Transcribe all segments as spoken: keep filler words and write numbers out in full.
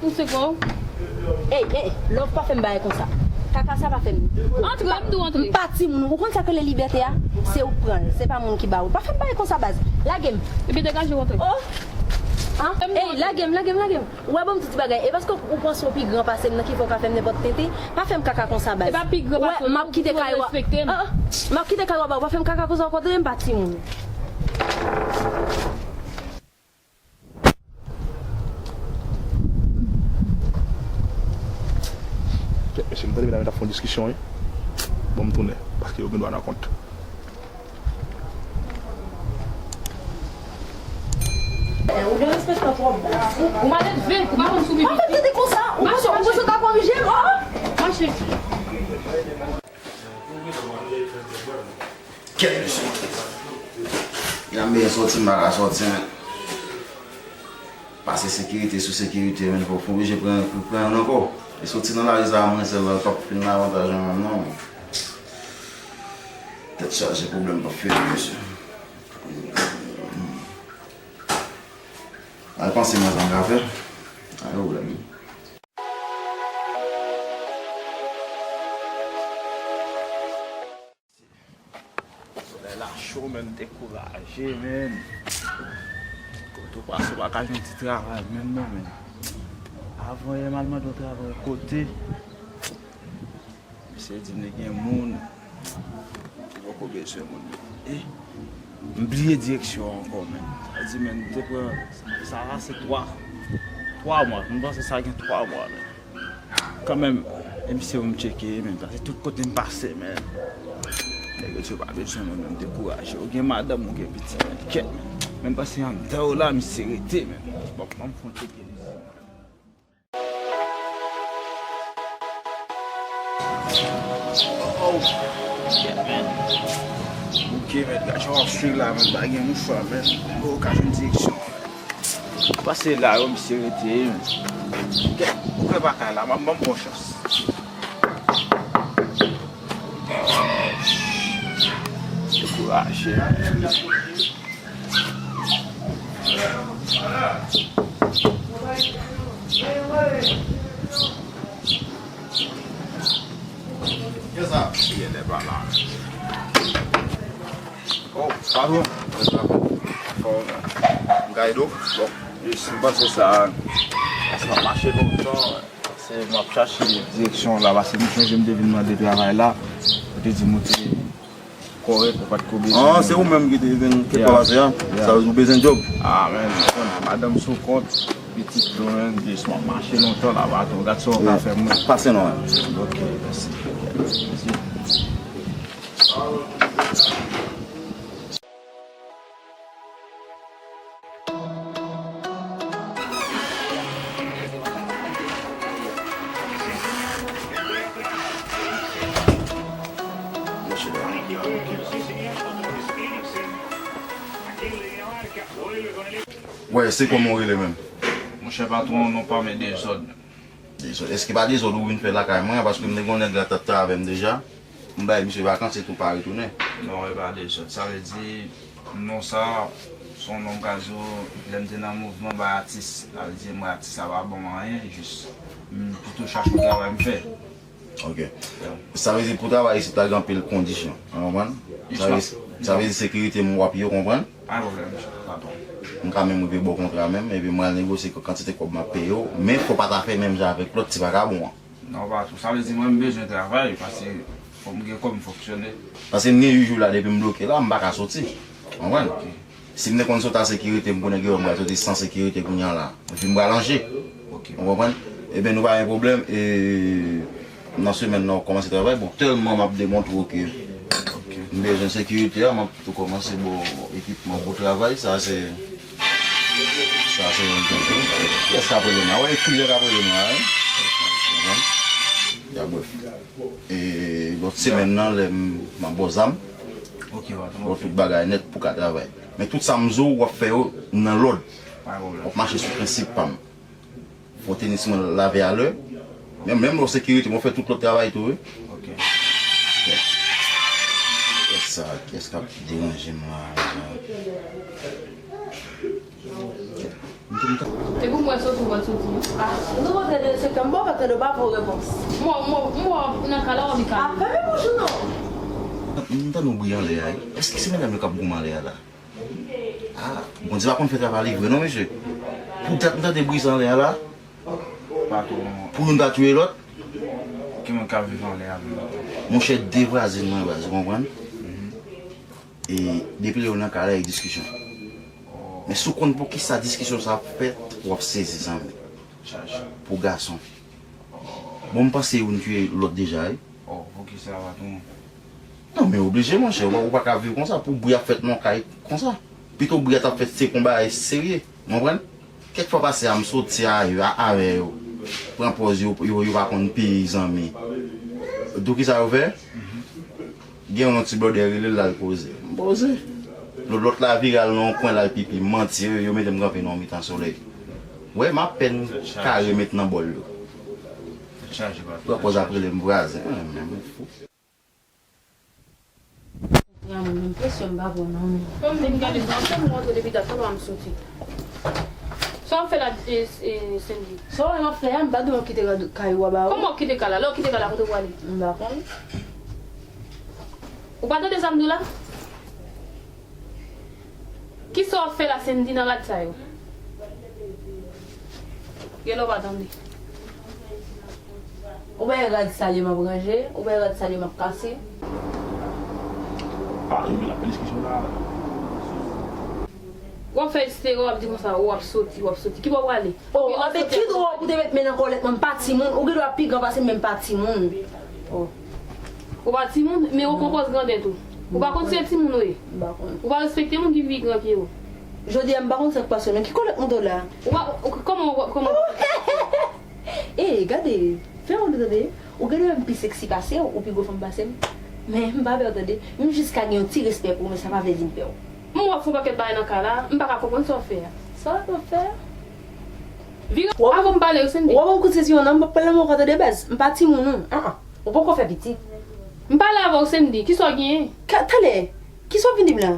Ey, ey, love, pa fè m bagay konsa. Kaka sa pa fè m. Antre, m di w antre. M pa timoun, ou konn sa k rele libète a? Se ou k pran l, se pa moun ki ba ou l. Pa fè m bagay konsa, baz. Lage m. Epi degaje w antre. Oh! An? Ey, lage m, lage m, lage m. Ou wè, bon, m di ti bagay. E paske ou panse w pi gran pase m nan ki fè w ka fè m nenpòt tenten? Pa fè m kaka konsa, baz. E pa pi gran pase w, non, m ap kite kay w a. Ah, ah. M ap kite kay w a, baz. Ou pa fè m kaka konsa ankò, tande, m pa timoun. Kèt, mesye, m tande medam yo t ap fè yon diskisyon, wi. Bon, m tounen, paske yo gen dwa nan kont. Ou gen respè twòp, baz. Ou mal elve, ou pa konn sou pipi. Pa fè m tande konsa. Ou panse, ou panse w ka korije m, oh? Mache. Kèt, mesye. Jan m bezwen sòti, m pa ka sòti, men. Pase sekirite sou sekirite, men, fòk, fòk oblije pran, pran youn ankò. E sòti nan lari sa a, mwen sèl la, p ap fin nan avantaj mwen menm, non, men. Tèt chaje, pwoblèm p ap fini, mesye. Al panse mwen sa m ka fè. A, gen pwoblèm. Solèy la cho, men, m dekouraje, men. Kote w pase, w pa ka jwenn ti travay menm, non, men. Avan yè, m al mande yon travay kote. Misye di m li gen moun ki poko bezwen moun yo. E m bliye direksyon an ankò, men. Sa di, men, m te pran, sa a se twa, twa mwa. M panse sa gen twa mwa, men. Kanmenm, e misye pou m tcheke, men, paske tout kote m pase, men. Nèg yo di yo pa bezwen moun, men, m dekouraje. Ou gen madanm, ou gen pitit, men, kèt, men. Men m panse anndan yo la, misye rete, men. Bon, ban m fè yon tcheke li. Oh, oh. Yeah, man. Bouke, men, gason ap swiv la, men, pa gen mouchwa, men. Ou ka jwenn direksyon, men. Pase la, yo, misye rete, men. Kèt, ou kwè pa kay la, m ap ban m bon chans. Dekouraje, men. Kiyès sa? Genlè pa la. Oh, patwon. Anfòm. M ka ede w? Bon, jis m panse sa, sa mache lontan. Se m ap chache direksyon la, paske m sonje m te vin mande travay la. Ou te di m ou te kòrèk, ou pa t ko bezwen. Ah, se ou menm ki te vin kèk fwa pase a? Yeah. Sa vle di ou bezwen djòb? Ah, men, ou konn, madanm sou kont, pitit yo, men, jis m ap mache lontan la, patwon, gad sa w ka fè mwen. Pase non, men. Ok, mèsi. Mèsi. Wè, se kòman w rele menm? Monchè patwon, non pa m e Dezòd. Dezòd. Èske pa dezòd ou vin fè lakay mwen an? Paske m te gen yon nèg la t ap travay avè m deja. M bay misye vakans epi ou pa retounen. Non, e pa dezòd. Sa vle di, non sa, se yon non m ka di w, lè m te nan mouvman bay atis. Sa vle di, mwen atis la pa ban m anyen, jis, m pito chache yon travay m fè. Ok. Yeah. Sa vle di pou travay isit la, gen anpil kondisyon. Ou konprann? Sa vle, sa vle di sekirite m w ap ye, ou konprann? Pa gen pwoblèm, patwon. M ka menm rive ba w kontra menm, epi m pral negosye kantite kòb m ap peye w, men fò w pa ta fè menm jan avèk lòt ti vakabon an. Non, patwon, sa vle di mwen m bezwen travay, paske fò m gen kòb m fonksyone. Paske m gen uit jou la depi m bloke la, m pa ka soti. Ou konprann? Ok. Si m te konn soti a sekirite, m konnen gen lè m pral soti san sekirite kounye a la. Epi m pral an je. Ok. Ou konprann? Ebyen, nou pa gen pwoblèm. E, nan semèn nan, w ap kòmanse travay. Bon, tèlman m ap demontre w ke m bezwen sekirite a, m ap tou kòmanse ba w ekipman pou travay. Sa se, sa se yon tonton. Kiyès k ap rele m la? Wè, kliyan k ap rele m la, wi. Ou konprann? Ya, brèf. E, lòt semèn nan, lè m, m ap ba w zam, ba w tout bagay nèt pou w ka travay. Men tout sa m di w, w ap fè yo nan lòd. W ap mache sou prensip pa m. Fò tenis mwen lave alè. Men menm lè w sekirite, mwen fè tout lòt travay tou, wi. Ok. Kiyès sa? Kiyès Sa k deranje m la. E pou mwen soti, ou pa t soti. Ah, nou rantre de sektè, m pa rantre de pa pou repons. Mwen, mwen, mwen, nan ka la, w ap ka. Ah, fèmen bouch ou non. M tande yon bri anlè a. Èske se medam yo k ap goumen anlè a la? Ah, Bondye pa konn fè travay li vre non, mesye. Pou dat m tande bri sa anlè a la. Patwon. Pou youn pa touye lòt. Ki moun k ap viv anlè a menm? Monchè, de vwazen mwen, baz, ou konprann? E depi lè yo nan kay la, e diskisyon. Men si w konn poukisa diskisyon sa ap fèt, w ap sezi, zanmi. Pou gason. Bon, m panse youn touye lòt deja, wi. Oh, poukisa, patwon? Non, men oblije, monchè, ou, ou pa ka viv konsa, pou bri ap fèt nan kay konsa. Pito bri a t ap fèt, se konba serye, ou konprann? Kèk fwa pase a, m soti a, a, avè yo. Pran pòz yo, yo, yo pa konn peyi, zanmi. Dou ki sa yo fè? Gen yon ti blòdè rele l, l al poze. M poze. Lòt, lòt la vire al nan yon kwen, l al pipi. Manti, yo, yo mete m kanpe nan yon mitan solèy. Wè, m apèn kare met nan bòl yo. Pran pòz ap rele m vwazen. Ah, men mwen fou. Pran mwen menm presyon m pa pran non. Kòm m gade sa, kòm m rantre depi dat, kòman m soti? Sa w ap fè la, e, e, Sendy? Sa w wè m ap fè a, m pa dwe kite kay ou a ba ou. Kòman w kite kay la? Lè w kite kay la, kote w prale? M pa konn. Ou pa tande sa m di w la? Kisa w ap fè la, Sendy, nan rad sa yo? Genlè w pa tande. Ou pa wè rad sal yo m ap ranje, ou pa wè rad sal yo m ap kase. Ah, yo vin ap fè diskisyon la. W ap fè estera, w ap di konsa, w ap soti, w ap soti. Ki bò w prale? Oh, anben ki dwa w pou te met men nan kòlèt mwen, m pa timoun, ou gen dwa pi gran pase m, men m pa timoun. Oh. Ou pa timoun, men ou konpoz grandè tou. Ou pa konn se timoun ou ye. M pa konn. Ou pa respekte moun ki pi gran ke ou. Jodi a, m pa konn sa k pase w, men ki kòlèt moute w la? Ou pa, ou, kòman, ou, kòman? Eh, gade, fè yon de tande, ou gen dwa wè m pi seksi pase w, ou pi gwo fanm pase m. Men m pa pè w tande. M jis ka gen yon ti respè pou ou, men sa pa vle di m pè w. M wè w ap fè yon pakèt bagay nan kay la, m pa ka konprann sa w ap fè a. Sa w ap fè a? Vire avan m pale w, Sendy. W ap ban m kout sezi yon non, m p ap pale m ankò tande baz. M pa timoun non. An an. Ou poko fè pitit. M pale avè w, Sendy. Kisa w genyen? Ka, talè. Kisa w ap vin di m la?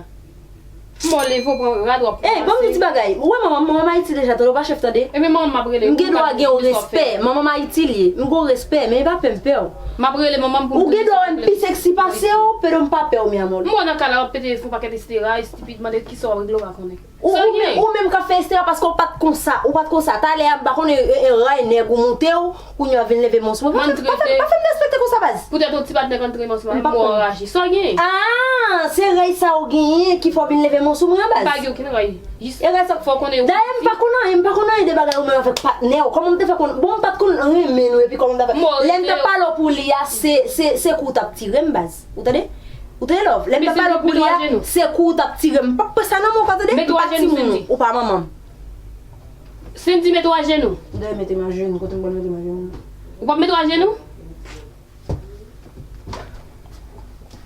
M wè w leve, w pran rad, w ap. Ey, ban m di ti bagay. Ou wè manman m, manman m Ayiti deja, tande, ou pa chèf, tande. Ebyen, manman m ap rele. M gen dwa gen yon respè. Manman m Ayiti li ye. M gen yon respè, men e pa pè m pè w. M ap rele manman m pou m. Ou gen dwa wè m pi seksi pase w, pedo m pa pè w, mi amor. M wè w nan kay la, w ap pete fè yon pakèt estera, estipid, mande kisa w ap regle, w pa konnen. Ou, ou menm, ou menm k ap fè estera paske ou pa t konsa, ou pa t konsa. Talè a, m pa konnen, e, e, ray nèg ou moute w, kounye a w vin leve mons mwen. Pa fè, pa fè, pa fè m respekte konsa, baz. Poutèt yon ti patnè k antre mons mwen, m anraje. Sa w genyen? Ah, se ray sa w genyen ki fè w vin leve mons mwen an, baz. M pa gen okenn ray. Jis fò w konnen. Dayè, m pa konn anyen, m pa konn anyen de bagay ou menm avèk patnè w. Kòman m te fè konn, bon, m pa t konn renmen nou, epi kòman m ta fè. Lè m t ap pale w pou li a, se, se, se kou w t ap tire m, baz. Ou tande? Ou tande, love? Lè m t ap pale w pou li a, se kou w t ap tire m. M p ap pran sa nan men w, tande? M pa timoun ou, ou pa manman m. Sendy, mete w ajenou. Dayè, mete m ajenou. Kote m pral mete m ajenou? Ou p ap mete w ajenou?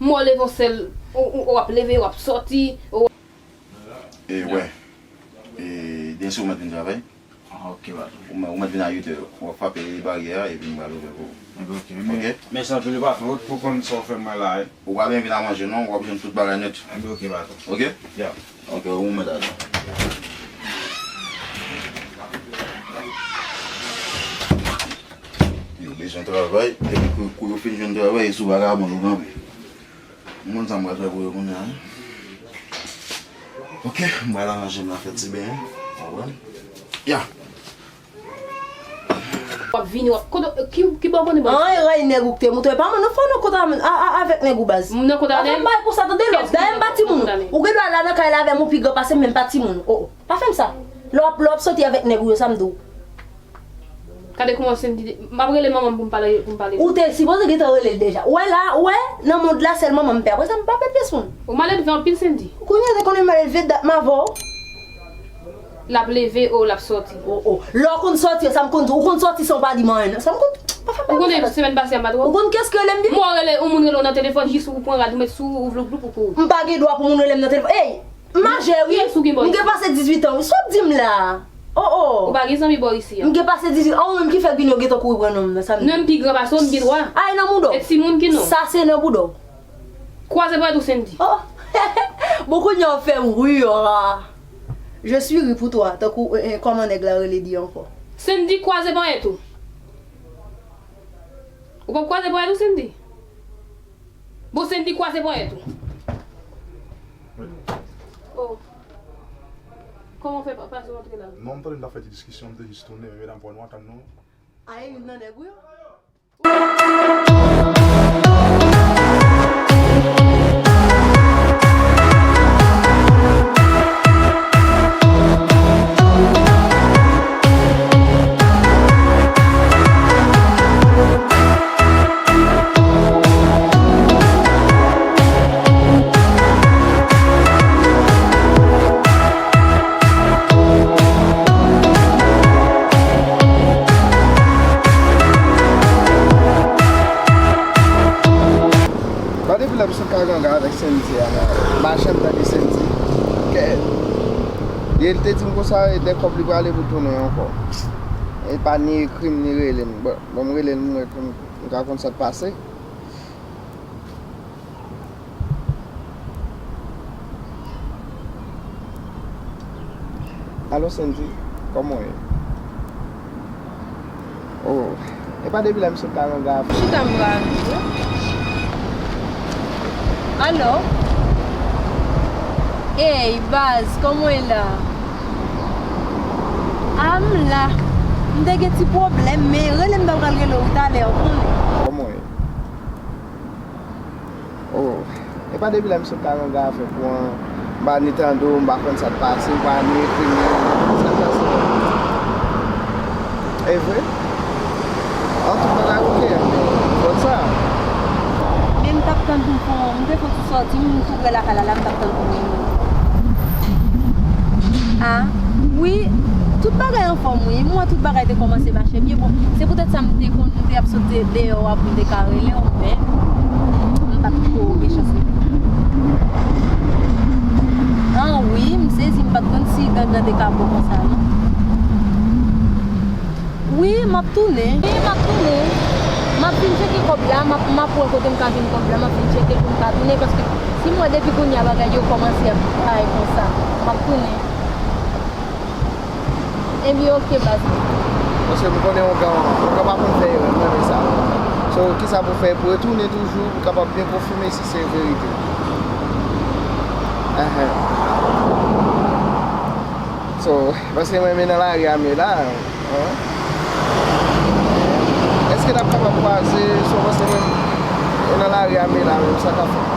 M wè w leve yon sèl, ou, ou, w ap leve, w ap soti, ou. E, wè. E, byen si w mèt vin travay. Ah, ok, patwon. Ou mèt, ou mèt vin a uit è. W ap frape baryè a epi m pral ouvè pou ou. Enben, ok. Ok? Mèsi anpil, patwon. Ou konn sa w fè m la, wi. Ou pa byen vin a manje, non. W ap jwenn tout bagay nèt. Enben, ok, patwon. Ok? Ya. Ok, ou mèt ale. Yo bezwen travay. Epi kou, kou yo fin jwenn travay, e sou vagabon yo kanpe. M konn sa m pral fè pou yo kounye a, wi. Ok, m pral aranje m la fè ti benyen. Ou konprann? Ya. W ap vini, w ap, kote, ki, ki bò w konnen bò? An, e ray nèg ou k te moute. Pa mwen, non, fò w nan kont a, a, a, avèk nèg ou, baz. M nan kont a nèg? Pa fè m bagay konsa, tande, love. Dayè, m pa timoun. Ou gen dwa la nan kay la avè m, ou pi gran pase m, men m pa timoun. Oh, oh. Pa fè m sa. Lè w ap, lè w ap soti avèk nèg ou yo, sa m di w? Gade kòman Sendy, m ap rele manman m pou m pale, pou m pale. Ou te sipoze gentan rele l deja. Ou wè la, ou wè, nan mond la, sèl manman m pè. Apre sa, m pa pè pyès moun. Ou maledve anpil, Sendy. Kounye a, te konnen maledve dat m avè w. L ap leve, o, l ap sòti. O, o. Lè w konn sòti, sa m konn di w. Ou konn sòti san w pa di m anyen, non. Sa m konn, pa fè m bagay konsa. Ou konnen semèn pase a, m pa t wè w. Ou konn kiyès ki rele m byen? M wè w rele, yon moun rele w nan telefòn, jis ou pran rad, ou met sou ou vlouk vlouk ou kou. M pa gen dwa pou moun rele m nan telefòn. Ey! M majè, wi. Kiyès ou gen bò isi? M gen pase dizuit an, wi. Sa w ap di m la? Oh, oh. Ou pa gen zanmi bò isi a. M gen pase dizuit an, ou menm ki fè gin yo gentan kouri pran non m nan, sa m di. Non, m pi gran pase w, m gen dwa. Ay, nan mouda w. E timoun ki non. Sa se nan bouda w. Kwaze pwèt ou, Sendy. Oh. Bon, kounye a w fè m ri, ah. Je suis ri pou twa, tankou, eh, eh, kòman nèg la rele di ankò? Sandy, kwaze ponyèt ou. Ou p ap kwaze ponyèt ou, Sandy? Bon, Sandy, kwaze ponyèt ou. Wi. Oh. Kòman w fè pa, pase w antre la? Non, m tande n t ap fè ti diskisyon, m te jis tounen, men medam, fò nou antann nou. A, e youn nan nèg ou yo? Gade depi lè m sot ka ganga avèk Sandy a, m pa janm tande Sandy. Kè. E l te di m konsa, e dè kòb li prale pou tounen ankò. E pa ni ekri m, ni rele m. Bon, bon, m rele l, m wè pou m, m ka konn sa k pase. Alo, Sandy, kòman w ye? Oh, e pa depi la misye ka nan gaf. Chita m pral. Alo? Ey, baz, kòman w ye la? A, m la. M te gen ti pwoblèm, men rele m, m ta pral rele w talè, w konnen. Kòman w ye? Oh, e pa depi la misye ka nan gaf avèk ou an, m pa ni tande w, m pa konn sa k pase, m pa ni ekri m, sa k pase. E vre? An, tout bagay oke, men konn sa. Men m t ap tann pou m fè yon, m te fè yon ti sòti, m tou prè lakay la, la, m t ap tann pou m vini. A, wi, tout bagay anfòm, wi. M wè tout bagay te kòmanse mache byen. Bon, se poutèt sa m te konn, m te ap sot de-, deyò a pou m te ka rele w, men m pa t ko gen chans rele w. An, wi, m sezi, m pa t konn si gangan te ka bon konsa, non. Wi, m ap tounen. Wi, m ap tounen. M ap vin tcheke kòb la, m ap, m ap wè kote m ka jwenn kòb la, m ap vin tcheke l pou m ka tounen, paske si m wè depi kounye a bagay yo kòmanse ap bay konsa, m ap tounen. Ebyen, oke, baz. Paske m konnen yon gan, yon gan pa konn fè erè, m renmen sa. So, kisa pou fè? Pou retounen toujou, pou kapab byen konfime si se verite. Enhen. So, paske mwen menm nan lari a m ye la, an? Èske n ap kapab kwaze, so, paske mwen nan lari a m ye la, menm sa k ap fèt?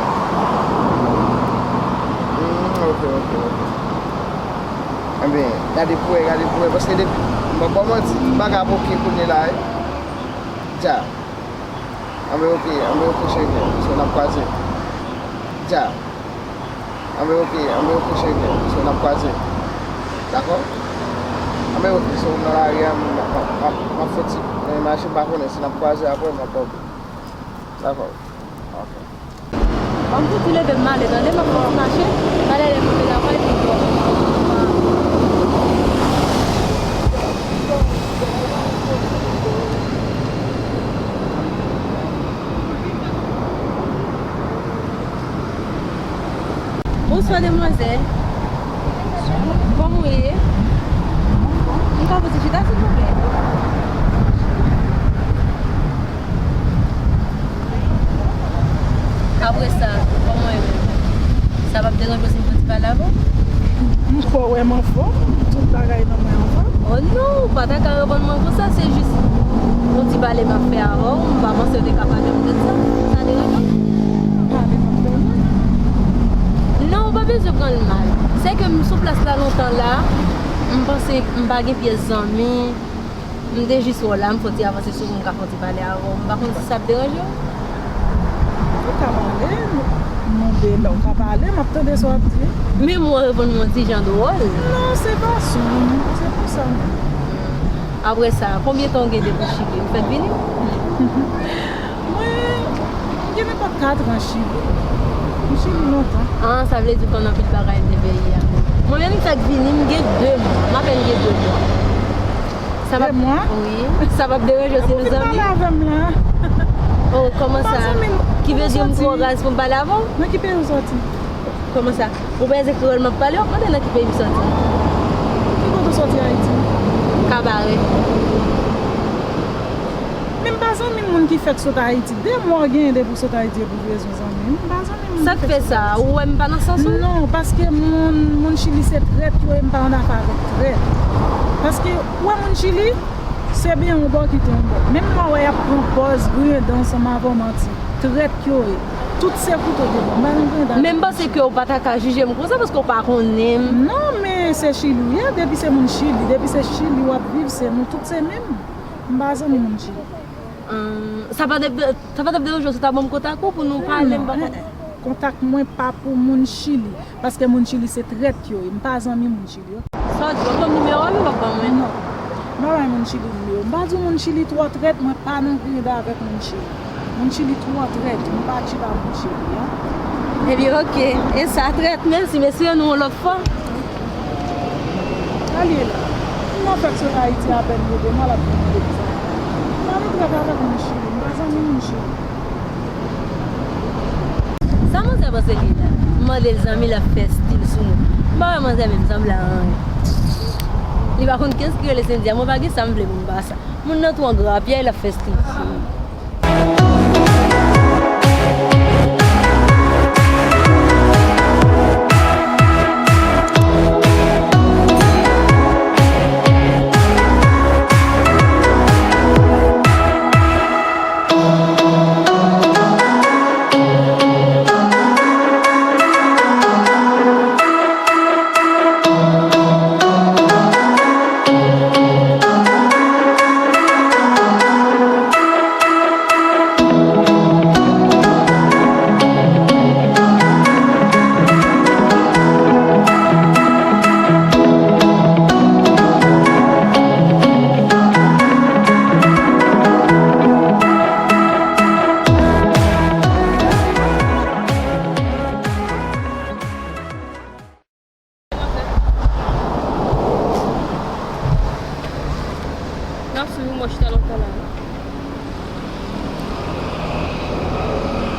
Hmm, oke, oke, oke. Enben, gade pou wè, gade pou wè, paske depi, m pa ba w manti, bagay ap oke kounye la, wi. Dja. Anben oke, anben oke cheri, so n ap kwaze. Dja. Anben oke, anben oke cheri, so n ap kwaze. Dakò? Anben oke, so m nan lari a, m ap, m ap, m ap fè ti, eh, mache, m pa konnen si n ap kwaze apre, m ap ba w. Dakò. Oke. Ban m fouti leve m ale, tande, m ap fouti mache. Talè lè m rive lakay, epi m dòmi. Bonswa, demwazèl. Kòman w ye? M ka fouti chita, silvouplè? Apre sa, kòman w ye menm? Sa p ap deranje w si m fè yon ti pale avè w? M kwè w wè m anfòm, tout bagay nan mwen anfòm. Oh non, ou pa ta ka reponn mwen konsa, se jis yon ti pale m ap fè avè w, m pa panse w te ka pale m de sa. Sa deranje w? Pale m ap tande. Non, ou pa bezwen pran l mal. Se ke m sou plas la lontan la, m panse m pa gen pyès zanmi. M te jis wè w la, m fè yon ti avanse sou ou, m ka fè yon ti pale avè w. M pa konn si sa ap deranje w. Ou ka pale, m mande lè w ka pale, m ap tande sa w ap di. Men m wè w reponn mwen yon ti jan dwòl. Non, se fason m, se pou sa m. Apre sa, konbyen tan w gen depi w Chili? Ou fèk vini? Mwen, m gen nenpòt kat an Chili. M Chili lontan. Ah, sa vle di w konn anpil bagay de peyi a. Mwen menm, m fèk vini, m gen de mwa. M apèn gen de mwa. Sa p ap, de mwa? Wi. Sa p ap deranje w si nou zanmi? Ou vin pale avè m la. Oh, kòman sa? Ki vle di m twò raz pou m pale avè w? Nan ki peyi w sòti? Kòman sa? Ou pa wè se kreyòl m ap pale, w ap mande nan ki peyi m soti. Ki kote w soti Ayiti? Kabarè. Men m pa zanmi moun ki fèk sot Ayiti. De mwa w genyen depi w sot Ayiti epi w bezwen zanmi. M pa zanmi moun ki fèk sot Ayiti. Sa k fè sa? Ou wè m pa nan sans ou? Non, paske moun, moun Chili se trèt yo ye, m pa annafè avèk trèt. Paske, ou wè moun Chili, se byen yon bò kite yon bò. Menm lè w wè y ap pran pòz griyen dan ansanm avè w, manti. Trèt yo ye. Tout se kouto de bò. M pa nan griyen dan. Men m panse ke w pa ta ka jije m konsa paske w pa konnen m. Non, men se Chili w ye. Depi se moun Chili, depi se Chili w ap viv, se nou tout se menm. M pa zanmi moun Chili. Ahn, sa pa t ap, sa pa t ap deranje w si w ta ban m kontak ou pou nou pale, m pa konn. Non, eh, eh. Kontak mwen pa pou moun Chili, paske moun Chili se trèt yo ye. M pa zanmi moun Chili, oke? Sa w di, w ap ban m nimewo a, wi, w ap ban mwen. Non. M pa bay moun Chili nimewo. M pa di w moun Chili twò trèt, mwen pa nan griyen dan avèk moun Chili. Moun Chili twò trèt, m pa tchita moun Chili, an. Ebyen, oke. E sa trèt, mèsi, m espere nou yon lòt fwa. Sa l ye la? M nan fèk sot Ayiti apèn, yo de mal ap vin mande pou sa. M pa nan trèt avèk moun Chili, m pa zanmi moun Chili. Sa manzè panse li ye la? M mande l zanmi, l ap fè stil sou nou. M pa wè manzè menm sanble a anyen. Li pa konn kiyès ki rele Sendy a, mwen pa gen sa m vle pou m pa sa. Moun nan twò grapyay, l ap fè stil sou nou. N ap swiv ou, mwen chita lontan la.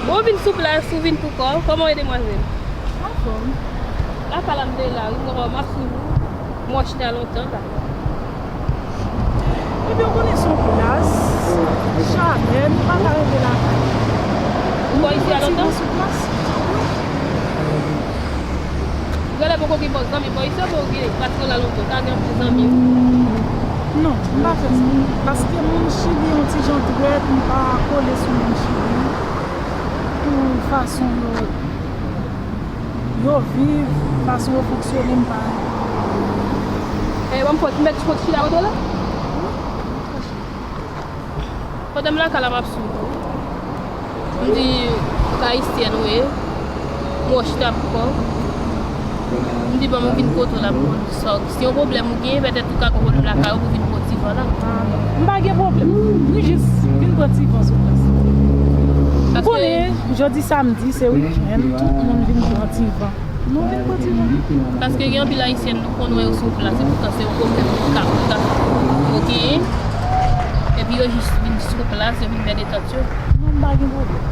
Bon, ou vin sou plas, ou vin pou kò w. Kòman w ye, demwazèl? Anfòm. Lakay la m te ye la, wi, m ap swiv ou. Mwen chita lontan la. Ebyen, ou konnen se yon plas, chalè, nou pa ka rete lakay. Ou bò isi a lontan? Sou plas. Genlè poko gen bon zanmi bò isi, oubyen ou gen, paske w la lontan, ou ta gen anpil zanmi. Non, m pa fè sa. Paske moun Chili yon ti jan trèt, m pa kole sou moun Chili. Pou fason yo, yo viv, fason yo fonksyone, m pa. E, ban m fòs, m mèt chita kote w la? Pandan m lakay la, m ap swiv ou. M di, ou se ayisyèn ou ye. M wè w chita pou kò w. M di, ban m vin kote w la pou m konn sa w, si yon pwoblèm ou gen, petèt ou ka gen pwoblèm lakay ou pou vin pran ti van la. Ah, non. M pa gen pwoblèm. M jis vin pran ti van sou plas. Ou konnen, jodi samdi, se wikenn, tout moun vin pran ti van. Nou vin pran ti van. Paske gen anpil ayisyèn nou konn wè yo sou plas, epoutan se yon pwoblèm pou ka, pou ka, yo genyen. Epi yo jis vin sou plas, yo vin fè detant yo. Non, m pa gen pwoblèm.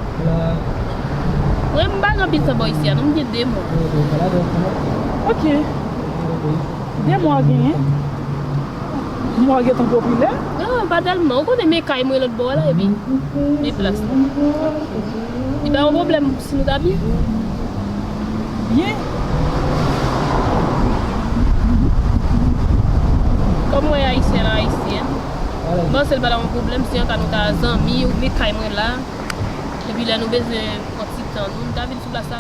Mwen, m pa gen anpil tan bò isi a, non, m gen de mwa. Ok. De mwa w genyen? Mwen gentan popilè? Non, pa tèlman. Ou konnen men kay mwen lòt bò a la, epi men plas la. Li pa yon pwoblèm si nou ta byen. Byen? Kòm mwen ayisyèn, ayisyèn. M panse l pa ta yon pwoblèm si anka nou ta zanmi, ou men kay mwen la. Epi lè nou bezwen pran ti tan nou, nou ta vin sou plas la.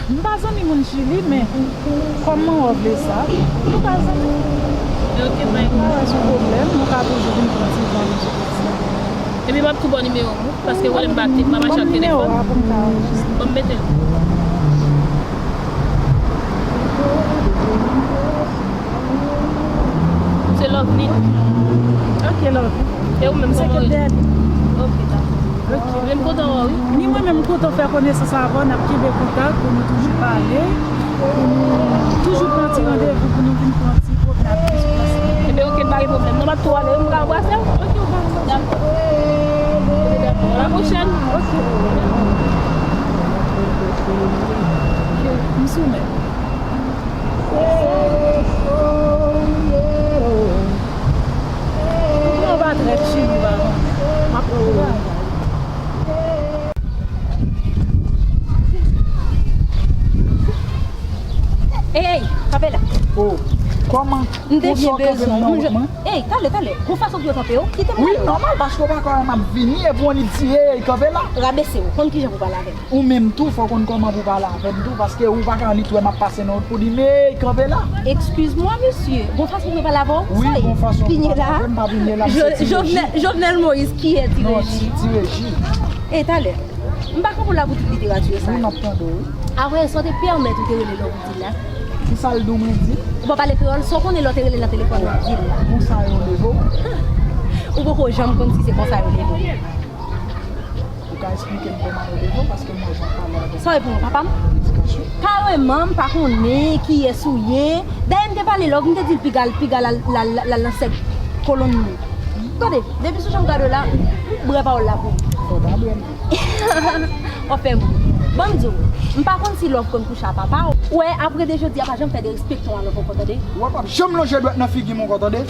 M pa zanmi moun Chili, men kòman w vle sa? Nou pa zanmi. Ok, bye. M pa wè se yon pwoblèm, nou ka toujou vin pran ti van nou sou piti. Epi m ap tou ba w nimewo m, paske w wè lè m pa te, m pa mache ak telefòn. Ban m nimewo a pou m ka anrejistre. Ban m mete l. Se Lovely. Ok, Lovely. E ou menm, kòman w ye? Ok, dakò. Ok. Men m kontan wè w, wi. Ni mwen menm, m kontan fè konesans avè w, n ap kenbe kontak pou nou toujou pale, pou nou toujou pran ti randevou pou nou vin pran ti pwomnad plis plis. Ebyen, ok, pa gen pwoblèm. Non, m ap tou ale, wi, m ka anbrase w? Ok, ou ka anbrase. Dakò. Ok, dakò. A la pwochèn. Ok. Ok, m sou men. Ou pa trè chill, ou pa konnen. M ap pran travay. Ey, ey, kanpe la. Oh, kòman? M te byen bezwen w. Ey, talè, talè. Gon fason pou yo kanpe yo? Kite m ale. Wi, nòmal, paske w pa kwè m ap vini epi w annik di, ey, kanpe la. Rabese w, konn kijan pou pale avè m. Ou menm tou, fò w konn kòman pou pale avè m tou, paske ou pa ka annik wè m ap pase nan wout pou di, men, ey, kanpe la. Excuse-moi, monsieur. Gon fason pou yo pale avè w? Wi, gon fason pou pale avè m, pa vini la, m se Ti Reji. Jovenel, Jovenel Moïse, ki è Ti Reji? Non, Ti, Ti Reji. E talè, m pa konprann la pou tout literati sa yo. Wi, m ap tande w, wi. Apre, sa w te pèmèt ou te rele lè w di la? Kisa l di w mwen di? Ou pa pale kreyòl, sa w konnen lè w te rele nan telefòn nan di l. Konsa yo leve w? Ou poko janm konn si se konsa yo leve w. Ou ka esplike m kòman yo leve w, paske m wè jan w pale avèk. Sa w e pou mwen, papa m? Kareman, m pa konnen kiyès ou ye. Dayè, m te pale lòk, m te di l piga l, piga l al, l al, l al nan sèk kolonn li. Tande, depi sou jan m gade w la, m bwè pawòl la pou ou. Fò w ta bwè l. W ap fè m ri. Ban m di w, m pa konn si lòv konn kouche a papa w. Ou wè, apre de jodi a, pa janm fè derespekte yon lòt ankò, tande? Ou wè, p ap janm lonje dwèt nan figi m ankò, tande?